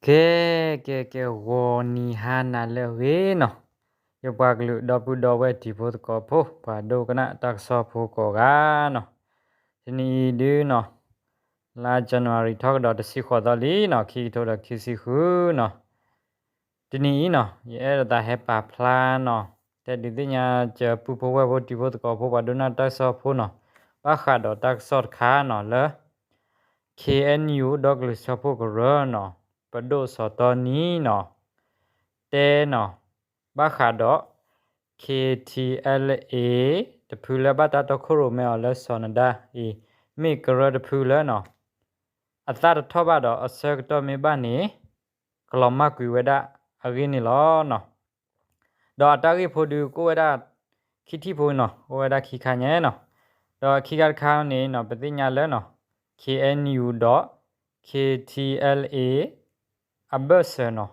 ကဲ ကဲ ကဲ ဂီၤနံၤဟါနၤလၢအဂ့ၤနီၤ, ယပှၤကလုာ်ဒီပုၢ်ဒီဝဲၢ်တံၤဖိသကိးဖိ ပှၤဒိကနၣ်တၢ်ကစီၣ်ဖိကိးဂၤနီၤ, တနံၤအံၤဒုနီၤ, လါ January ထီၣ်ကဒီးတဆံဃိးသီလံနီၤ, ခံကထိဒီးခံဆံဃုနီၤ, တနံၤအံၤနီၤ ယအဲၣ်ဒိးသးဟဲပာ်ဖျါနီၤ, တဲဒုးသ့ၣ်ညါစၢၤပုၢ်ဖိဝဲၢ်ဖိတံၤဖိသကိးဖိ ပှၤဒိကနၣ်တၢ်ကစီၣ်ဖိနီၤ, ဘၣ်ဃးဒီးတၢ်ကစီၣ်တခါနီၤလၢ ခ့ၣ်အဲၣ်ယူၣ် ဒီကလုာ်စၢဖှိၣ်ကရၢနီၤ, ပဒိၣ်စီၤတီနံနီၤ, တဲနီၤ, ဘၣ်ဃးဒီး ခ့ၣ်ထံအဲလ်အ့ တဖုလၢဘၣ်တၢ်တီခိၣ်ရိၣ်မဲအီၤလၢ စီၤနဒါအံၤ မ့ၢ်ကရၢတဖုလၢနီၤ, အသၣ်တထီၣ်ဘၣ်ဒီးအဆၢကတီၢ်မ့ၢ်ဘၣ်န့ၣ် ကလီၤမၢ်ကွံာ်ဝဲဒၣ်အဂ့ၢ်န့ၣ်လီၤနီၤ. ဒီးအတၢ်ဂ့ၢ်ဖိဒုးကအိၣ်ဝဲဒၣ်ခံထံၣ်ဖိနီၤ, အိၣ်ဝဲဒၣ်ခံခါညါနီၤ, ဒီးခံခါတခါန့ၣ်နီၤ ပသ့ၣ်ညါလၢနီၤ ခ့ၣ်အဲၣ်ယူၣ် ဒီး ခ့ၣ်ထံအဲလ်အ့ အဘၢၣ်စၢၤနီၤ,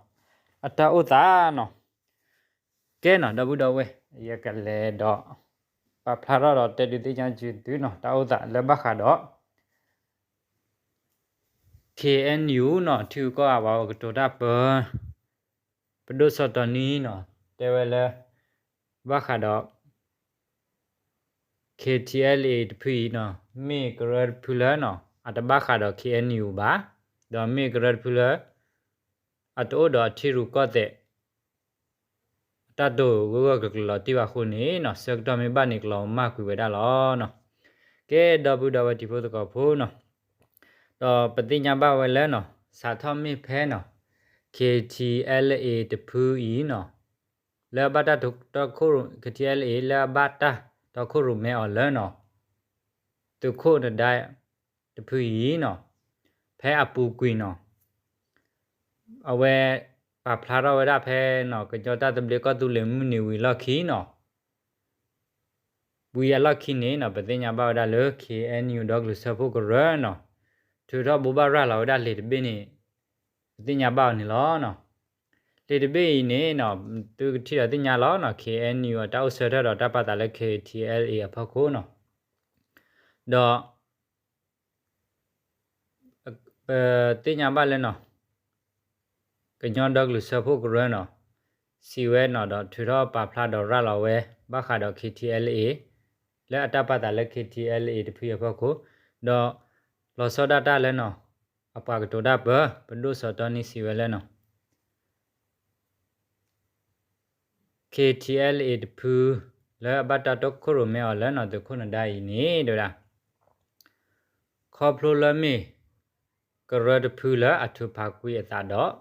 အတၢ်အိၣ်သးနီၤ, ကဲနီၤ ဒီပုၢ်ဒီဝဲၢ် ယကလဲၤဒီး ပာ်ဖျါထီၣ်ဒီးတဲဒုးသ့ၣ်ညါစၢၤသုနီၤ တၢ်အိၣ်သးလၢဘၣ်ဃးဒီး ခ့ၣ်အဲၣ်ယူၣ်နီၤ ထံဂုၤကီၢ်ဂၤပှၤကတိၤတၢ်ပၢ ပဒိၣ်စီၤတီနံနီၤ တဲဝဲလၢ ဘၣ်ဃးဒီး ခ့ၣ်ထံအဲလ်အ့ တဖုအံၤနီၤ မ့ၢ်ကရၢတဖုလၢနီၤ အတဘၣ်ဃးဒီး ခ့ၣ်အဲၣ်ယူၣ် ဘၣ်, ဒီးမ့ၢ်ကရၢတဖုလၢ အတအိၣ်ဒီးအထံရူၢ်ကီၢ်သဲး အတၢ်တိာ်ဂၢၢ်ဂၢၢ်ကျၢၤကျၢၤလီၤတံၢ်ဘၣ်အဃိန့ၣ်နီၤ ဆၢကတီၢ်မ့ၢ်ဘၣ်န့ၣ် ကလီၤမၢ်ကွံာ်ဝဲဒၣ်လီၤနီၤ. ကဲ ဒီပုၢ်ဒီဝဲၢ်တံၤဖိသကိးဖိနီၤ, ဒီးပသ့ၣ်ညါဘၣ်ဝဲလၢနီၤ စးထီၣ်မ့ၢ်ဖဲနီၤ ခ့ၣ်ထံအဲလ်အ့ တဖုအံၤနီၤ လၢအဘၣ်တၢ်တီခိၣ်ရိၣ် ခ့ၣ်ထံအဲလ်အ့ လၢအဘၣ်တၢ်တီခိၣ်ရိၣ်မဲအီၤလၢနီၤ သုးခိၣ်နဒါတဖုအံၤနီၤ ဖဲအပူၤကွံာ်နီၤ အဝဲပာ်ဖျါထီၣ်ဝဲဒၣ်ဖဲနီၤ ကညီတၢ်သဘျ့ကီၢ်သူလ့ၤမုၢ်နံၤဝံၤလီၢ်ခံနီၤ ဝံၤအလီၢ်ခံန့ၣ်နီၤ ပသ့ၣ်ညါဘၣ်ဝဲဒၣ်လၢ ခ့ၣ်အဲၣ်ယူၣ် ဒီကလုာ်စၢဖှိၣ်ကရၢနီၤ ထုးထီၣ်ဘိးဘၣ်ရၤလီၤဝဲဒၣ်လံာ်တဘ့ၣ်န့ၣ် ပသ့ၣ်ညါဘၣ်အီၤန့ၣ်လီၤနီၤ. လံာ်တဘ့ၣ်အံၤန့ၣ်နီၤ သုကထံၣ်ဒီးသ့ၣ်ညါလီၤနီၤ ခ့ၣ်အဲၣ်ယူၣ် အတၢ်အိၣ်ဆၢထၢၣ်ဒီးတၢ်ပာ်သးလၢ ခ့ၣ်ထံအဲလ်အ့ အဖီခိၣ်နီၤ ဒီး ပသ့ၣ်ညါဘၣ်လၢနီၤ ကညီဒီကလုာ်စၢဖှိၣ်ကရၢနီၤ စံးဝဲနီၤဒီးထုးထီၣ်ပာ်ဖျါဒီးရၤလီၤဝဲ ဘၣ်ဃးဒီး ခ့ၣ်ထံအဲလ်အ့ လၢအတၢ်ပာ်သးလၢ ခ့ၣ်ထံအဲလ်အ့ တဖုအံၤအဖီခိၣ်, ဒီးလီၤဆီဒၣ်တၢ်လၢနီၤ အပှၤကတိၤတၢ်ပၢ ပဒိၣ်စီၤတီနံစံးဝဲလၢနီၤ ခ့ၣ်ထံအဲလ်အ့ တဖု လၢအဘၣ်တၢ်တီခိၣ်ရိၣ်မဲအီၤလၢနီၤ သုးခိၣ်နဒါအံၤန့ၣ် တဲဝဲဒၣ် ခီဖျိလၢမ့ၢ် ကရၢတဖုလၢအထုးဖးကွံာ်အသးဒီး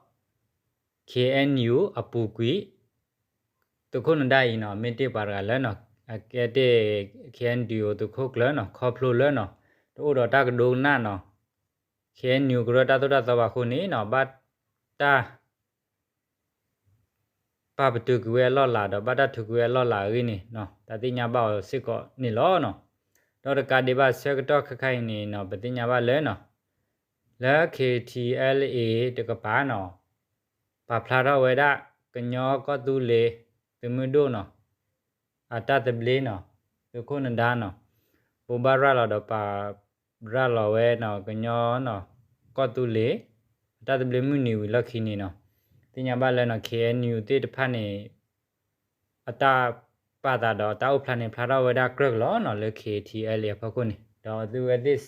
ခ့ၣ်အဲၣ်ယူၣ် အပူၤကွံာ် သုးခိၣ်နဒါအံၤနီၤ မ့ၢ်တ့ၢ်ပှၤတဂၤလၢနီၤ အကဲတ့ၢ် ခ့ၣ်အဲၣ်ယူၣ် သုးခိၣ်ကျၢၢ်နီၤ ခီဖျိလၢနီၤ တအိၣ်ဒီးတၢ်ကဒိကနၣ်နီၤ ခ့ၣ်အဲၣ်ယူၣ် ကရၢတၢ်သိၣ်တၢ်သီဘၣ်အဃိန့ၣ်နီၤ ဘၣ်တၢ် ပာ်ပတုာ်ကွံာ်ဝဲအလီၢ်လၤဒီး ဘၣ်တၢ်ထုးကွံာ်ဝဲအလီၢ်လၤအဂ့ၢ်န့ၣ် တၢ်သ့ၣ်ညါဘၣ်အီၤစ့ၢ်ကီးန့ၣ်လီၤနီၤ. ဒီးတကးဒံးဘၣ်ဆၢကတီၢ်ခဲခါအံၤန့ၣ်နီၤ ပသ့ၣ်ညါဘၣ်လၢနီၤ လၢ ခ့ၣ်ထံအဲလ်အ့ တကပၤနီၤ ပာ်ဖျါထီၣ်ဝဲဒၣ် ကညီကီၢ်သူလ့ၤ သုးမုၢ်ဒိၣ်နီၤ အတၢ်သဘျ့နီၤ သုးခိၣ်နဒါနီၤ ဘိးဘၣ်ရၤလီၤဒီးပာ် ရၤလီၤဝဲနီၤ ကညီနီၤ ကီၢ်သူလ့ၤ အတၢ်သဘျ့မုၢ်နံၤဝံၤလီၢ်ခံန့ၣ်နီၤ သ့ၣ်ညါဘၣ်လၢနီၤ ခ့ၣ်အဲၣ်ယူၣ် သ့ၣ်တဖၣ်န့ၣ် အတၢ်ပာ်သးဒီးတၢ်အိၣ်ဖျါန့ၣ် ဖျါထီၣ်ဝဲဒၣ်ကြၢးကလီၤနီၤ လၢ ခ့ၣ်ထံအဲလ်အ့ အဖီခိၣ်န့ၣ် ဒီးသုဝဲသ့ၣ်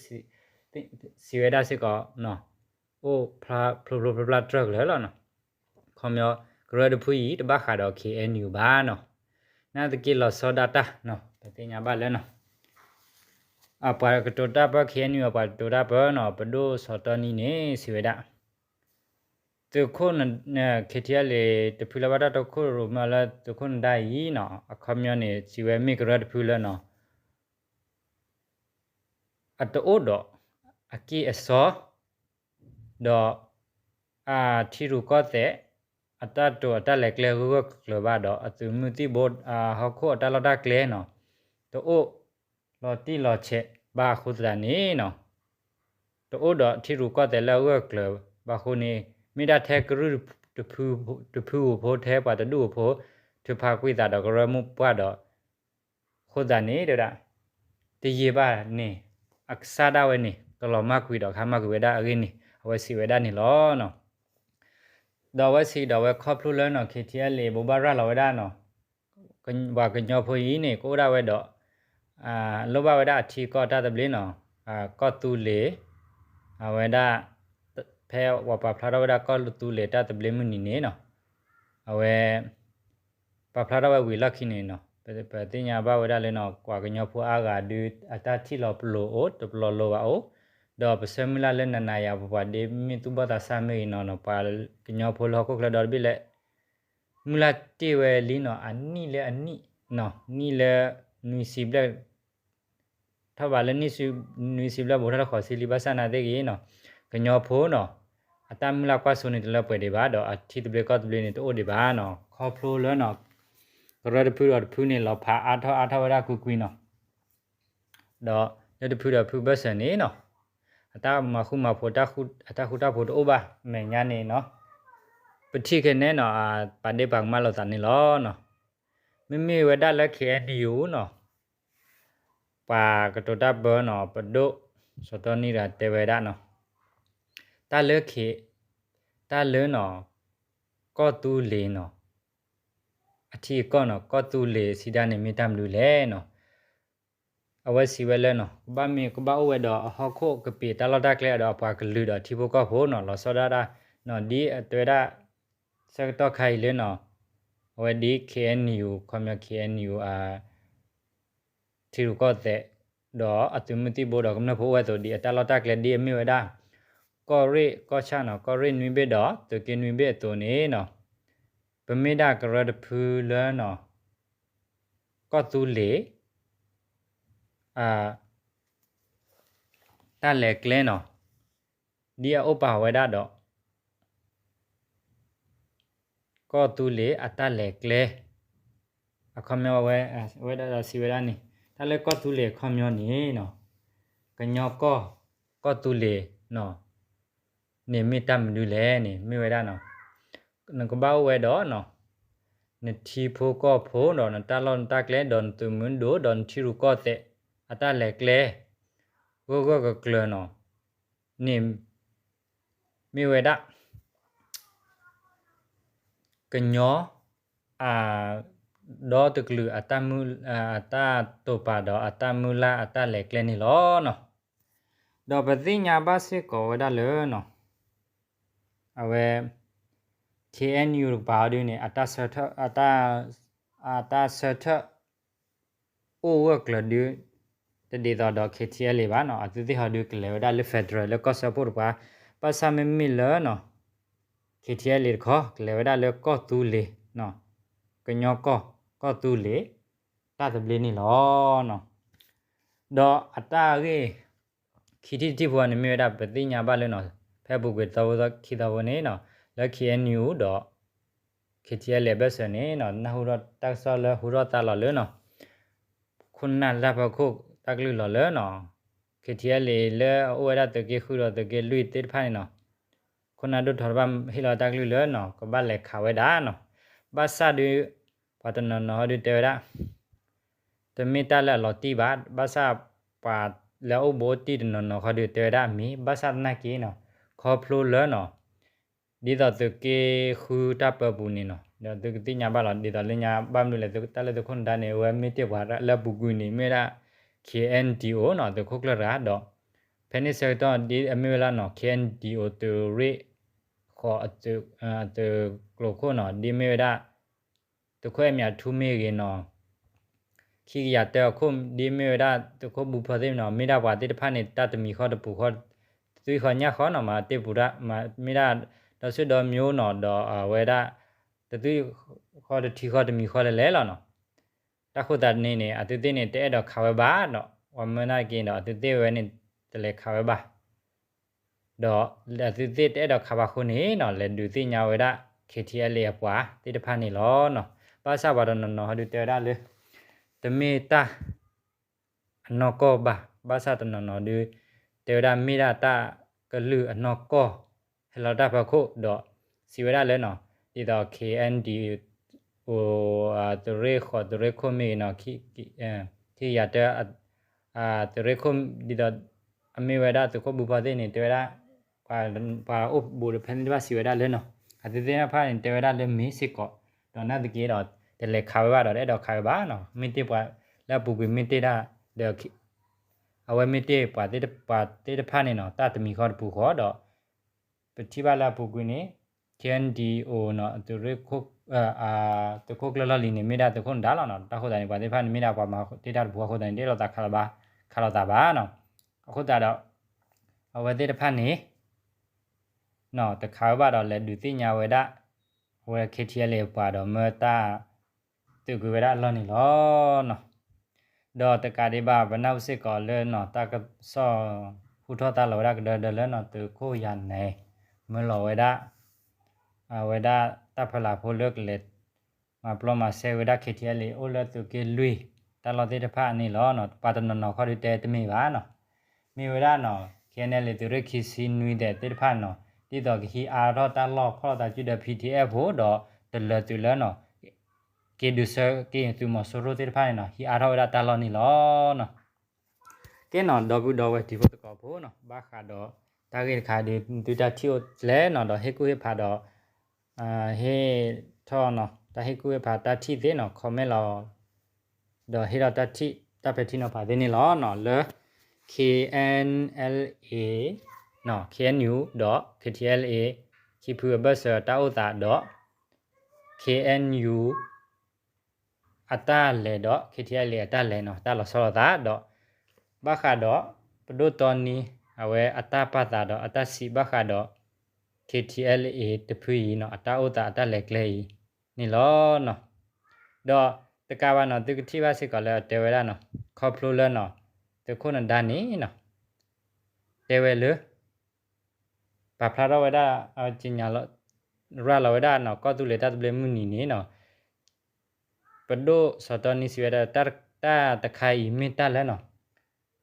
စံးဝဲဒၣ်စ့ၢ်ကီးနီၤ အိၣ်ဖျါဖျိဖျိဖျါဖျါကြၢးကလီၤလီၤနီၤ. ခီပညီ ကရၢတဖုအံၤ တဘၣ်ဃးဒီး ခ့ၣ်အဲၣ်ယူၣ် ဘၣ်နီၤ. နာ်သက့လီၤဆီဒၣ်တၢ်နီၤ ပသ့ၣ်ညါဘၣ်လၢနီၤ အပှၤကတိၤတၢ်ပၢ ခ့ၣ်အဲၣ်ယူၣ် အပှၤကတိၤတၢ်ပၢနီၤ ပဒိၣ်စီၤတီနံန့ၣ် စံးဝဲဒၣ် သုးခိၣ် ခ့ၣ်ထံအဲလ်အ့ တဖုလၢဘၣ်တၢ်တီခိၣ်ရိၣ်မဲအီၤလၢ သုးခိၣ်နဒါအံၤနီၤ အခီပညီန့ၣ် စံးဝဲမ့ၢ်ကရၢတဖုလၢနီၤ အတအိၣ်ဒီး အက့ၢ်အစီ ဒီး အထံရူၢ်ကီၢ်သဲး အတၢ်တိာ်အတၢ်လဲၤကျဲဂၢၢ်ဂၢၢ်ကျၢၤကျၢၤဘၣ်ဒီး အသုးမုၢ်သံၣ်ဘိ အဟီၣ်ခိၣ်အတၢ်လီၢ်တၢ်ကျဲနီၤ တအိၣ်လီၤတံၢ်လီၤဆဲးဘၣ်အဃိသတးန့ၣ်နီၤ တအိၣ်ဒီးထံရူၢ်ကီၢ်သဲးလၢအဂၢၢ်ကျၢၤဘၣ်အဃိန့ၣ် မ့ၢ်ဒၣ်ထဲကရူၢ်တဖု တဖုဧိၤဖိ ထဲပှၤတဒူၣ်ဧိၤဖိ ထုးဖးကွံာ်သးဒီးကရၢမိၢ်ပှၢ်ဒီး အဃိသတးန့ၣ် တဲဝဲဒၣ် တယံာ်ဘၣ်န့ၣ် အကစၢ်ဒၣ်ဝဲန့ၣ် ကလီၤမၢ်ကွံာ်ဒီးကဟါမၢ်ကွံာ်ဝဲဒၣ်အဂ့ၢ်န့ၣ် အဝဲစံးဝဲဒၣ်န့ၣ်လီၤနီၤ. ဒီးအဝဲစံးဒီးအဝဲခီဖျိလၢနီၤ KTLA ဘိးဘၣ်ရၤလီၤဝဲဒၣ်နီၤ ပှၤကညီဖိအံၤန့ၣ် ကအိၣ်ဒၣ်ဝဲဒီး လိၣ်ဘၣ်ဝဲဒၣ်အထံအကီၢ်တၢ်သဘျ့နီၤ ကီၢ်သူလ့ၤ အဝဲဒၣ် ဖဲပှၤပာ်ဖျါထီၣ်ဝဲဒၣ်ကီၢ်သူလ့ၤတၢ်သဘျ့မုၢ်နံၤန့ၣ်နီၤ အဝဲ ပာ်ဖျါထီၣ်ဝဲဝံၤလီၢ်ခံန့ၣ်နီၤ ပသ့ၣ်ညါဘၣ်ဝဲဒၣ်လၢနီၤ ပှၤကညီဖိအါဂၤဒုး အတၢ်ထံၣ်လီၤပလိာ်အိၣ် တပလီၢ်လိၤဘၣ်အိၣ် ဒီးပဆၢမုၢ်လၢ်လၢနၤနၤယၤပှၤဒ်မ့ၢ်သူၣ်ဘီၣ်သးစၢ်မ့ၢ်ဂ့ၤနီၤနီၤ ပှၤကညီဖိလၢဟီၣ်ခိၣ်ချၢဒီတဘ့ၣ်လၢ မုၢ်လၢ်တ့ၢ်ဝဲလံနီၤ အနံၣ်လၢအနံၣ်နီၤ နံၣ်လၢ နွံဆံဘျဲၣ် ထီၣ်ဘးလၢ နွံဆံဘျဲၣ်ဘူးထီၣ်လၢဃိးဆံလံ ဘၣ်ဆၣ်နာ်သက့နီၤ ကညီဖိနီၤ အတၢ်မုၢ်လၢ်ကွၢ်စိန့ၣ်တလၢပှဲၤဒံးဘၣ် ဒီးအထံသဘျ့ကီၢ်သဘျ့န့ၣ်တအိၣ်ဒံးဘၣ်နီၤ ခီဖျိလၢနီၤ ကရၢတဖုဒီးတဖုန့ၣ် လီၤဖးအါထီၣ်အါထီၣ်ဝဲဒၣ်ကွံာ်ကွံာ်နီၤ ဒီးလၢတဖုဒီးတဖုဘၢၣ်စၢၤန့ၣ်နီၤ အတၢ်မၤဃူမၤဖိး အတၢ်ဃူတၢ်ဖိးတအိၣ်ဘၣ် မဲာ်ညါန့ၣ်နီၤ ပထံၣ်ခဲန့ၣ်နီၤ ပာ်ဒ့ၣ်ပာ်ကမၣ်လိာ်သးန့ၣ်လီၤနီၤ မ့မ့ၢ်ဝဲဒၣ်လၢ KNDO နီၤ ပှၤကတိၤတၢ်ပၢနီၤ ပဒိၣ် စီၤတီနံရၤတဲဝဲဒၣ်နီၤ တၢ်လၢ တၢ်လၢနီၤ ကီၢ်သူလ့ၤနီၤ အထံအကီၢ်နီၤ ကီၢ်သူလ့ၤစံးဒၣ်န့ၣ်မ့ၢ်တၢ်မနုၤလဲၣ်နီၤ အဝဲစံးဝဲလၢနီၤ ကဘၣ်မ့ၢ်ကဘၣ်အိၣ်ဝဲဒီးအဟီၣ်ခိၣ်ကပ့ၤတၢ်လီၢ်တၢ်ကျဲဒီးအပှၤကလုာ်ဒီးထံဖိကီၢ်ဖိနီၤ လီၤဆီဒၣ်တၢ်နီၤ ဒ်အတဲဝဲဒၣ် ဆၢကတီၢ်ခါအံၤလၢနီၤ အဝဲဒ် KNU ခီပညီ KNU အ ထံရူၢ်ကီၢ်သဲး ဒီးအသုးမုၢ်သံၣ်ဘိဒီးကမျၢၢ်ဖိအိၣ်ဝဲအသိး ဒ်အတၢ်လီၢ်တၢ်ကျဲဒ်အမ့ၢ်ဝဲဒၣ် ကီၢ်ရ့ၣ်ကီၢ်ဆၣ်နီၤ ကီၢ်ရ့ၣ်နွံဘ့ၣ်ဒီးသုးက့နွံဘ့ၣ်အသိးန့ၣ်နီၤ ပမ့ၢ်ဒၣ်ကရၢတဖုလၢနီၤ ကီၢ်သူလ့ၤ တၢ်လဲၤကျဲနီၤ ဒ်အအိၣ်ပာ်ဝဲဒၣ်ဒီး ကီၢ်သူလ့ၤအတၢ်လဲၤကျဲ အခီပညီဝဲ ဝဲဒၣ်ဒီးစံးဝဲဒၣ်န့ၣ် တၢ်လၢကီၢ်သူလ့ၤအခီပညီန့ၣ်နီၤ ကညီကီၢ် ကီၢ်သူလ့ၤနီၤ န့ၣ်မ့ၢ်တၢ်မနုၤလဲၣ်န့ၣ် မ့ၢ်ဝဲဒၣ်နီၤ နကဘၣ်အိၣ်ဝဲဒီးနီၤ နထံဖိကီၢ်ဖိဒီးနတၢ်လီၢ်နတၢ်ကျဲဒီးနသုးမုၢ်ဒိၣ်ဒီးနထံရူၢ်ကီၢ်သဲး အတၢ်လဲၤကျဲ ဂၢၢ်ဂၢၢ်ကျၢၤကျၢၤနီၤ န့ၣ် မ့ၢ်ဝဲဒၣ် ကညီ အ ဒီတကလုာ်အတၢ်မုၢ် အတၢ်တိာ်ပာ်ဒီးအတၢ်မုၢ်လၢ်အတၢ်လဲၤကျဲန့ၣ်လီၤနီၤ. ဒီးပသ့ၣ်ညါဘၣ်စ့ၢ်ကီးဝဲဒၣ်လၢနီၤ အဝဲ KNU တကပၤအီၤဒုန့ၣ် အတၢ်ဆၢထၢၣ် အတၢ် အတၢ်ဆၢထၢၣ် အိၣ်ဂၢၢ်ကျၢၤဒု တဒ်သိးဒီး KTLA ဘၣ်နီၤ. အသုသ့ၣ်ဟီဒုကလဲၤဝဲဒၣ်လၢ federal လၢကီၢ်စၢဖှိၣ်တပှၤ ဘၣ်ဆၣ်မ့မ့ၢ်လၢနီၤ KTLA တခီ ကလဲၤဝဲဒၣ်လၢကီၢ်သူလ့ၤ ကညီကီၢ် ကီၢ်သူလ့ၤ တၢ်သဘျ့န့ၣ်လီၤ. ဒီးအတၢ်ဂ့ၢ် ခံထံၣ်တထံၣ်ဖိန့ၣ်မ့ၢ်ဝဲဒၣ် ပသ့ၣ်ညါဘၣ်လၢနီၤ ဖဲအပူၤကွံာ်သီဖိခံသီဖိန့ၣ်နီၤ လၢ KNU ဒီး KTLA အဘၢၣ်စၢၤန့ၣ်နီၤ နၢ်ဟူထီၣ်တၢ်ကစီၣ်လၢဟူထီၣ်သါလီၤလၢနီၤ ခိၣ်နၢ်လၢ်ဖီခိၣ်တၢ်ကလုၢ်လီၤလၢနီၤ KTLA လၢအအိၣ်ဝဲဒၣ်သုးက့ဃုဒီးသုးက့လွံၢ်သ့ၣ်တဖၣ်န့ၣ်နီၤ ခိၣ်နၢ်ဒိၣ်ထီတဖၣ်ဟ့ၣ်လီၤတၢ်ကလုၢ်လၢနီၤ ကဘၣ်လဲၤခးဝဲဒၣ်နီၤ ဘၣ်ဆၣ်ဒု ပှၤတနီၤနီၤဟီဒုတဲဝဲဒၣ် တမ့ၢ်တၢ်လၢအလီၤတံၢ်ဘၣ် ဘၣ်ဆၣ်ပှၤလၢအအိၣ်ဘူးအိၣ်တံၢ်တနီၤနီၤဟီဒုတဲဝဲဒၣ်အမ့ၢ် ဘၣ်ဆၣ်သနာ်က့နီၤ ခီဖျိလၢနီၤ ဒ်သိးသုးက့ဃုတၢ်ပၢပူၤန့ၣ်နီၤ ဒီးသုကသ့ၣ်ညါဘၣ်လီၤ ဒ်သိးလၢညါဘၣ်မနုၤလဲၣ် တၢ်လၢသုးခိၣ်နဒါန့ၣ် အဝဲမ့ၢ်တ့ၢ်ပှၤလၢအပူၤကွံာ်န့ၣ် မ့ၢ်ဝဲဒၣ် KNDO နီၤ သုးခိၣ်ကျၢၢ်တဂၤဒီး ဖဲန့ၣ်ဆၢကတီၢ်ဒ်အမ့ၢ်ဝဲဒၣ်နီၤ KNDO သုးရ့ၣ် ဃိး အသုးကျိၤခိၣ်နီၤ ဒ်မ့ၢ်ဝဲဒၣ် သုးခိၣ်အဲၣ်မၠးထူမ့ၢ်ဂ့ၤနီၤ ခံကယၤတၢအခိၣ် ဒ်မ့ၢ်ဝဲဒၣ်သုးခိၣ်ဘုဖီသ့ၣ်နီၤ မ့ၢ်ဒၣ်ပှၤသ့ၣ်တဖၣ်န့ၣ် တၢ်တမံၤဃီတပူၤဃီ တသွံၣ်ဃီညၣ်ဃီနီၤ မၤတ့ၢ်ပူၤတၢ် မ့ၢ်ဒၣ်ဒီးဆူၣ်ဒီးမျိုးနီၤ ဒီးအဝဲဒၣ် တသွံၣ်ဃီတထံဃီတမံၤဃီလဲၤလဲၤလီၤနီၤ တၢ်ဃိသးန့ၣ်န့ၣ် အသုသ့ၣ်န့ၣ် တအဲၣ်ဒိးခးဝဲဘၣ်ဒီး ပှၤမၢနာ်က့ၤဒီး အသုသ့ၣ်ဝဲန့ၣ် တလဲၤခးဝဲဘၣ် ဒီးအသုသ့ၣ်တအဲၣ်ဒိးခးဘၣ်အဃိန့ၣ်နီၤ လဲၤဒုးသ့ၣ်ညါဝဲဒၣ် KTLA အပှၤသ့ၣ်တဖၣ်န့ၣ်လီၤနီၤ. ဘၣ်ဆၣ်ပှၤတနီၤနီၤဟီဒုးတဲဝဲဒၣ်လၢ တမ့ၢ်တၢ်အနီၢ်ကီၢ်ဘၣ်. ဘၣ်ဆၣ်တနီၤနီၤဒုး တဲဝဲဒၣ်မ့ၢ်ဒၣ်တၢ်ကလုၢ်အနီၢ်ကီၢ် ဟဲလီၤတၢ်ဖီခိၣ်ဒီး စံးဝဲဒၣ်လၢနီၤ ဒ်သိး KNDO သုးရ့ၣ်ဃိးသုးရ့ၣ်ခိၣ်မ့ၢ်ဂ့ၤနီၤ ခံကယၤတၢ သုးရ့ၣ်ခိၣ် ဒ်သိး အမ့ၢ်ဝဲဒၣ်သုးခိၣ်ဘုဖီသ့ၣ်န့ၣ် တဲဝဲဒၣ် ပှၤအိၣ်ဘူးဒီးဖဲန့ၣ်တဖၣ်စံးဝဲဒၣ်လၢနီၤ သုသ့ၣ်တဖၣ်န့ၣ် တဲဝဲဒၣ်လၢမ့ၢ်စ့ၢ်ကီး, ဒီးနာ်သက့ဒီး တလဲၤခးဝဲဘၣ်ဒီး တအဲၣ်ဒိးခးဝဲဘၣ်နီၤ. မ့ၢ်တ့ၢ်ပှၤလၢအပူၤကွံာ်မ့ၢ်တ့ၢ်ဒၣ်ဒီး အဝဲမ့ၢ်တ့ၢ်ပှၤသ့ၣ်တဖၣ်န့ၣ်နီၤ တၢ်တမံၤဃီတပူၤဃီဒီး ပထံၣ်ဘၣ်လၢအပူၤကွံာ်န့ၣ် KNDO နီၤ သုးရ့ၣ်ခိၣ် သုးခိၣ်ကျၢၢ်လီၢ်လံၤန့ၣ်မ့ၢ်ဒၣ်သုးခိၣ်နဒါလီၤနီၤ. တၢ်ဃိသတးန့ၣ် ပှၤသ့ၣ်တဖၣ်န့ၣ်မ့ၢ်ဒၣ်ပှၤမၤတ့ၢ်တၢ်တပူၤအဃိသတးန့ၣ် တအဲၣ်ဒိးသးခးလီၤဘၣ်, ခးလီၤသးဘၣ်နီၤ. အဃိသတးဒီး အဝဲသ့ၣ်တဖၣ်န့ၣ် နီၤ တခးဝဲဘၣ်ဒီး လဲၤဒုးသ့ၣ်ညါဝဲဒၣ် အဝဲ KTLA ပှၤဒီးမၢတၢ် သုးကွံာ်ဝဲဒၣ်အလီၢ်န့ၣ်လီၤနီၤ. ဒီးတကးဒံးဘၣ် ပနၢ်ဟူစ့ၢ်ကီးလၢနီၤ တၢ်ကစီၣ်ဟူထီၣ်သါလီၤဝဲဒၣ်ကဒၢဒၢလၢနီၤ သုးခိၣ်ယၤနဲ မၢလီၤဝဲဒၣ် အဝဲဒၣ်တၢ်ဖီလာ်ဖိလၢကလဲၤ မၤပျီမၤစဲဝဲဒၣ် KTLA အိၣ်လၢသုးက့လွံၢ် တၢ်လီၢ်သ့ၣ်တဖၣ်န့ၣ်လီၤနီၤ. ပှၤတနီၤနီၤခီဒုးတဲတမ့ၢ်ဘၣ်နီၤ. မ့ၢ်ဝဲဒၣ်နီၤ KNLA သုးရ့ၣ်ခံဆံနွံသ့ၣ်တဖၣ်နီၤ ဒ်သိးကဟံးအါထီၣ်တၢ်လီၢ်ဖီၣ်လိာ်သးစုဒီး PDF ဖိဒီး တလၢၤသုးလၢနီၤ က့ၤဒုးဆၢက့ၤသုးမီၤစိရိၤသ့ၣ်တဖၣ်န့ၣ်နီၤ ဟံးအါထီၣ်ဝဲဒၣ်တၢ်လီၢ်န့ၣ်လီၤနီၤ. ကဲနီၤ ဒီပုၢ်ဒီဝဲၢ်တံၤဖိသကိးဖိနီၤ ဘၣ်ဃးဒီး တၢ်ဂ့ၢ်တခါဒုး သုတၢ်ထံၣ်အိၣ်ကျဲနီၤ ဒီးဟ့ၣ်ကူၣ်ဟ့ၣ်ဖးဒီး ဟ့ၣ်ထီၣ်နီၤ တၢ်ဟ့ၣ်ကူၣ်ဟ့ၣ်ဖးတၢ်ထံၣ်သ့ၣ်နီၤ comment လီၤ ဒီးဟ့ၣ်ထီၣ်တၢ်ထံၣ် တၢ်ပဲာ်ထံနီၤဖးသ့န့ၣ်လီၤနီၤ လၢ KNLA နီၤ KNU ဒီး KTLA ခံဖုအဘၢၣ်စၢၤတၢ်အိၣ်သးဒီး KNU အတၢ်လဲၤဒီး KTLA အတၢ်လဲၤနီၤ တၢ်လီၤဆီလိာ်သးဒီး ဘၣ်ဃးဒီး ပဒိၣ်တီနံ အဝဲအတၢ်ပာ်သးဒီးအတၢ်စံးဘၣ်ဃးဒီး KTLA တဖုအံၤနီၤ အတၢ်အိၣ်သးအတၢ်လဲၤကျဲအံၤန့ၣ်လီၤနီၤ. ဒီးတကးဘၣ်နီၤ သုကထံၣ်ဘၣ်စ့ၢ်ကီးလၢအတဲဝဲဒၣ်နီၤ ခီဖျိလၢနီၤ သုးခိၣ်နဒါန့ၣ်နီၤ တဲဝဲလၢ ပာ်ဖျါထီၣ်ဝဲဒၣ် ကညးလီၤ ရၤလီၤဝဲဒၣ်နီၤ ကီၢ်သူလ့ၤတၢ်သဘျ့မုၢ်နံၤန့ၣ်နီၤ ပဒိၣ်စီၤတီနံစံးဝဲဒၣ် တၢ်တခါအံၤမ့ၢ်တၢ်လၢနီၤ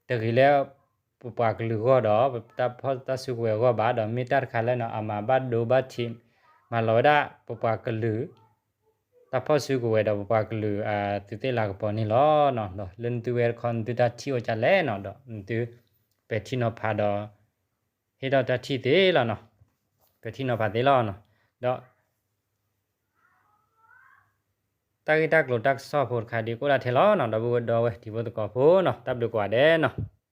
တဂ့ၤလၢ ပပှၤကလုာ်အဂီၢ်ဒီး တၢ်ဖီၣ်တၢ်စုကဝဲၤအဂီၢ်ဘၣ် ဒီးမ့ၢ်တၢ်တခါလၢနီၤ အမၤဘၣ်ဒိဘၣ်ထံး မၤလီၤဝဲဒၣ်ပပှၤကလုာ် တၢ်ဖီၣ်စုကဝဲၤဒီးပပှၤကလုာ် သုးသ့ၣ်လၤကပီၤန့ၣ်လီၤနီၤ. ဒီးလၢနသုဝဲတခီ နသုတၢ်ထံၣ်အိၣ်ကလဲၣ်နီၤ ဒီးနသုပဲာ်ထံနီၤဖးဒီး ဟ့ၣ်ထီၣ်တၢ်ထံၣ်သ့လီၤနီၤ. ပဲာ်ထံနီၤဖးသ့လီၤနီၤ. ဒီး တၢ်ဂ့ၢ်တၢ်ကျိၤတၢ်ကစီၣ်ဖိတခါဒ်ကိးဒၣ်ထဲလီၤနီၤ ဒီပုၢ်ဒီဝဲၢ်တံၤဖိသကိးဖိနီၤ တၢ်ဘျုးကိးဂၤဒဲးနီၤ.